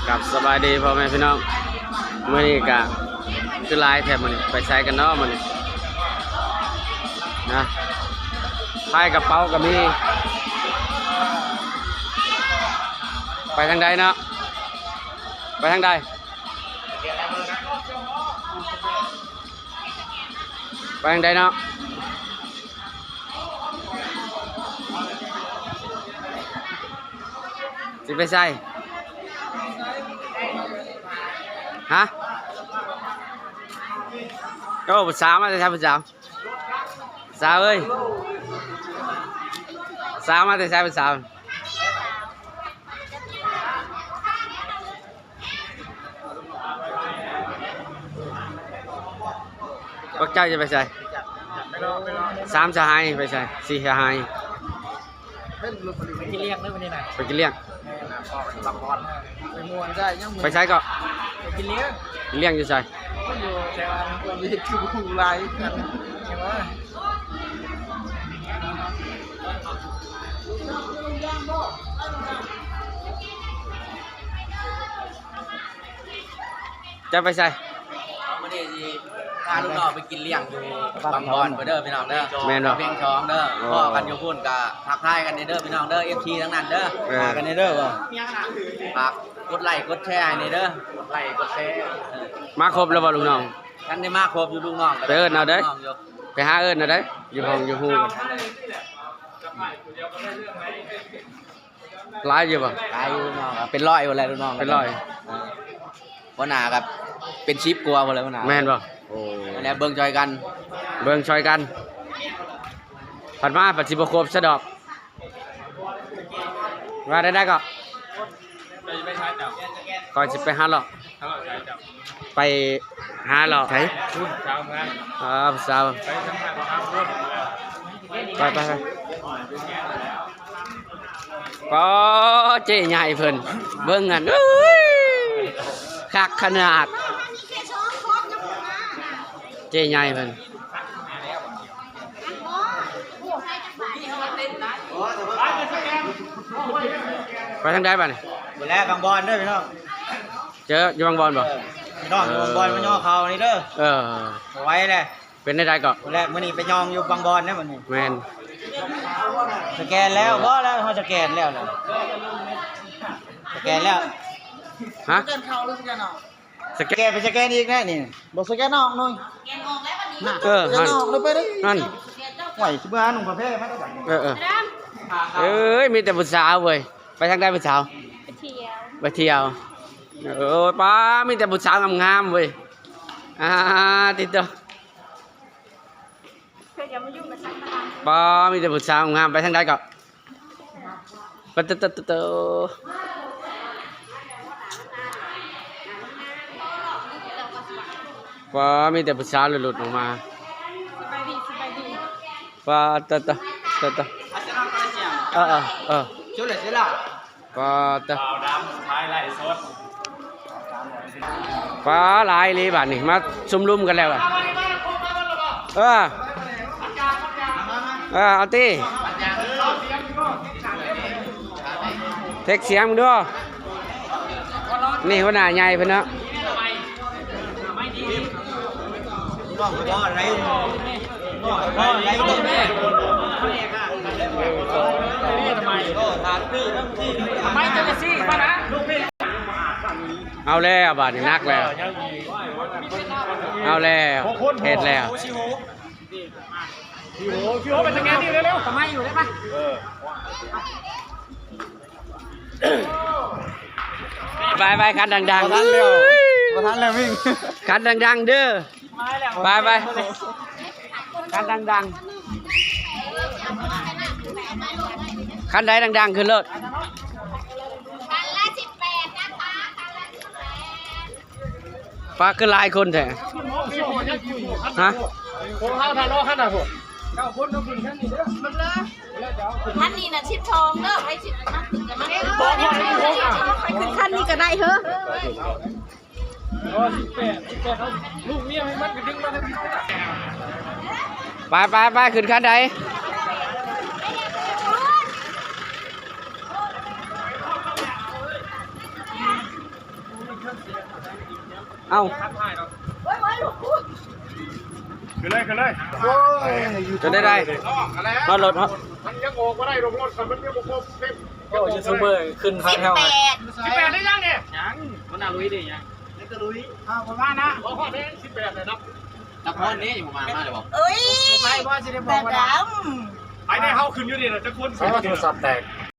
ຄັບ ສະບາຍດີພໍ່ແມ່ພີ່ນ້ອງ ມື້ນີ້ກະຄືຫຼາຍແທ້ມື້ນີ້ ໄປໃສກັນເນາະມື້ນີ້ນະ ພາຍກະເປົາກະມີ ໄປທາງໃດເນາະ ໄປທາງໃດ? ໄປທາງໃດເນາະ? ຊິໄປໃສ? ຮະ? ໂອ້ ຜູ້ສາວມາແຕ່ໃສຜູ້ສາວ? ສາວເອີຍ ສາວມາແຕ່ໃສຜູ້ສາວ? ພວກເຈົ້າຈະໄປໃສ? ສາມສະຫາຍໄປໃສ? ສີ່ສະຫາຍ ໄປກິນລ້ຽງເດີມື້ນີ້ນະ ໄປກິນລ້ຽງ ແມ່ນນະ ບາງບອນ ໄປມ່ວນໃຈ ຍັງ ໄປໃສເກາະ? ໄປກິນລ້ຽງ ກິນລ້ຽງຢູ່ໃສ? ຢູ່ແຖວອັນ ເຮັດຄືຜູ້ຫຼາຍກັນ ເຈົ້າໄປໃສ? ມື້ນີ້ຊິພາລູກນ້ອງໄປກິນລ້ຽງຢູ່ບາງບອນພຸ້ນເດີພີ່ນ້ອງເດີ ແມ່ນບໍ່? ວຽງທອງເດີ ອໍ ພໍ້ກັນຢູ່ພຸ້ນກະທັກທາຍກັນແດ່ເດີພີ່ນ້ອງເດີ ເອັຟຊີ ທັງນັ້ນເດີ ເອີ ພາກັນແດ່ເດີ ຝາກກົດໄລ້ກົດແຊໃຫ້ແດ່ເດີ ກົດໄລ້ກົດແຊ ເອີ ມາຄົບແລ້ວບໍ່ລູກນ້ອງ? ທັນໄດ້ມາຄົບຢູ່ ລູກນ້ອງ ໄປເອີ້ນເອົາເດີ ໄປຫາເອີ້ນເອົາເດີ ຢູ່ຫ້ອງຢູ່ຮູກັນ. ຫຼາຍຢູ່ບໍ່? ຫຼາຍຢູ່ເນາະ ເປັນຮ້ອຍພຸ້ນແຫຼະລູກນ້ອງ ເປັນຮ້ອຍ ເອີ ຫົວໜ້າກໍເປັນສິບກວ່າພຸ້ນແຫຼະຫົວໜ້າ ແມ່ນບໍ່? ໂອ້ ແລ້ວເບິ່ງຊ່ອຍກັນ ເບິ່ງຊ່ອຍກັນ ພັດມາພັດຊິບໍ່ຄົບຊະດອກ ວ່າໄດ້ໄດ້ກໍ ຂ້ອຍຊິໄປຫາເລາະ ໄປຫາເລາະໃສ? ຜູ້ສາວງາມ ອ່າ ຜູ້ສາວ ໄປສຳພາດຜູ້ສາວ ໄປ ໄປ ໄປ ປາ ເຈ້ໃຫຍ່ເພິ່ນ ເບິ່ງຫັ້ນ ເອີຍ ຄັກຂະໜາດ ເຈ້ໃຫຍ່ເພິ່ນ. ໄປທາງໃດບາດນີ້? ພຸ້ນແຫຼະ ບາງບອນເດີພີ່ນ້ອງ ເຈີຢູ່ບາງບອນບໍ່? ເອີ ພີ່ນ້ອງຢູ່ບາງບອນ ເອີ ມາຍໍເຂົ້ານີ້ເດີ ເອີ ບໍ່ໄຫວແຫຼະ ເປັນແນວໃດເກາະ? ພຸ້ນແຫຼະ ມື້ນີ້ໄປຍ່ອງຢູ່ບາງບອນເດ້ມື້ນີ້ ແມ່ນ ສະແກນແລ້ວ ພໍແລ້ວ ເຮົາສະແກນແລ້ວ ສະແກນແລ້ວ ຮະ? ສະແກນເຂົ້າຫຼືສະແກນອອກ? ສະແກນ ໄປສະແກນອີກແນ່ນີ້ ບໍ່ສະແກນອອກໜ້ອຍ ສະແກນອອກແລ້ວບັດນີ້ ເອີ ສະແກນອອກເລີຍໄປເດີ ຫັ້ນ ໂອ້ຍ ຊິເມືອຫານຸ່ງຜ້າແພມາແລ້ວບັດນີ້ ເອີ ເອີ ເອີຍ ມີແຕ່ຜູ້ສາວເວີຍ ໄປທາງໃດຜູ້ສາວ? ໄປທ່ຽວ ໄປທ່ຽວ ເອີ ປ້າ ມີແຕ່ຜູ້ສາວງາມໆເວີຍ ອ່າ ຕິດຕໍ່ ປ້າ ມີແຕ່ຜູ້ສາວງາມ ໄປທາງໃດເກາະ? ປະໂຕໂຕໂຕໂຕ ປະ ມີແຕ່ຜູ້ສາວຫຼຸດໆອອກມາ ສະບາຍດີ ສະບາຍດີ ປະໂຕໂຕໂຕໂຕ ເອີ ເອີ ເອີ ປະໂຕ ປາ ຫຼາຍອີ່ຫຼີບາດນີ້ ມາຊຸມລຸມກັນແລ້ວ ເອີ ເອີ ເອົາຕິ ເຊັກສຽງເບິ່ງດູ ນີ້ຫົວໜ້າໃຫຍ່ເພິ່ນເນາະ. ເອົາແລ້ວ ບາດນີ້ໜັກແລ້ວ ເອົາແລ້ວ ເຮັດແລ້ວ. ໄປໆ ຄັນດັງໆ ບໍ່ທັນແລ້ວ ບໍ່ທັນແລ້ວ ວິ່ງ ຄັນດັງໆເດີ ໄປໆ ຄັນດັງໆ ຄັນໃດດັງໆ ຂຶ້ນໂລດ ຄັນລະສິບແປດນະຄະ ຄັນລະສິບແປດ. ປາ ຄືຫຼາຍຄົນແທ້ ຮະ ຂອງເຮົາຖ້າລໍຄັນນະພຸ້ນ ເກົ້າຄົນເນາະ ຂຶ້ນຄັນນີ້ເດີ ຄັນນີ້ນະສິບສອງເດີ ໃຜຊິມາຂຶ້ນກໍມາ ຂ້ອຍຂຶ້ນຄັນນີ້ກໍໄດ້ເຮີ້ ອໍ ສິບແປດ ສິບແປດ ເອົາລູກເມຍໃຫ້ມັນກໍດຶງມາທາງນີ້ ໄປໆໆ ຂຶ້ນຄັນໃດ? ໄປ ເອົ້າ ຂຶ້ນເລີຍ ຂຶ້ນເລີຍ. ໂອ້ຍ ຈະໄດ້ໄດ້ ຮອດລົດ ຮອດ ມັນຍັງອອກບໍ່ໄດ້ດອກ ລົດມັນຍັງບໍ່ຄົບເຕັມ. ໂອ້ ຢູທູບເບີຂຶ້ນທ້າຍແຖວ ສິບແປດ ສິບແປດໄດ້ຍັງນີ້? ຍັງ ມັນໜ້າລຸຍເດ້ຍັງ ເລັກກະລຸຍ ອ້າວ ປະມານນະ ບໍ່ຮອດເດ້ ສິບແປດເລີຍເນາະ. ນະຄອນເດ້ ຍັງບໍ່ມາ ມາແລ້ວບໍ່? ເອີຍ ໄປບໍ່ ຊິໄດ້ບອກວ່າ ຕາດຳ ໄປເດ້ ເຮົາຂຶ້ນຢູ່ນີ້ນະ ຈັກຄົນ? ໃສ່ໂທລະສັບແຕກ.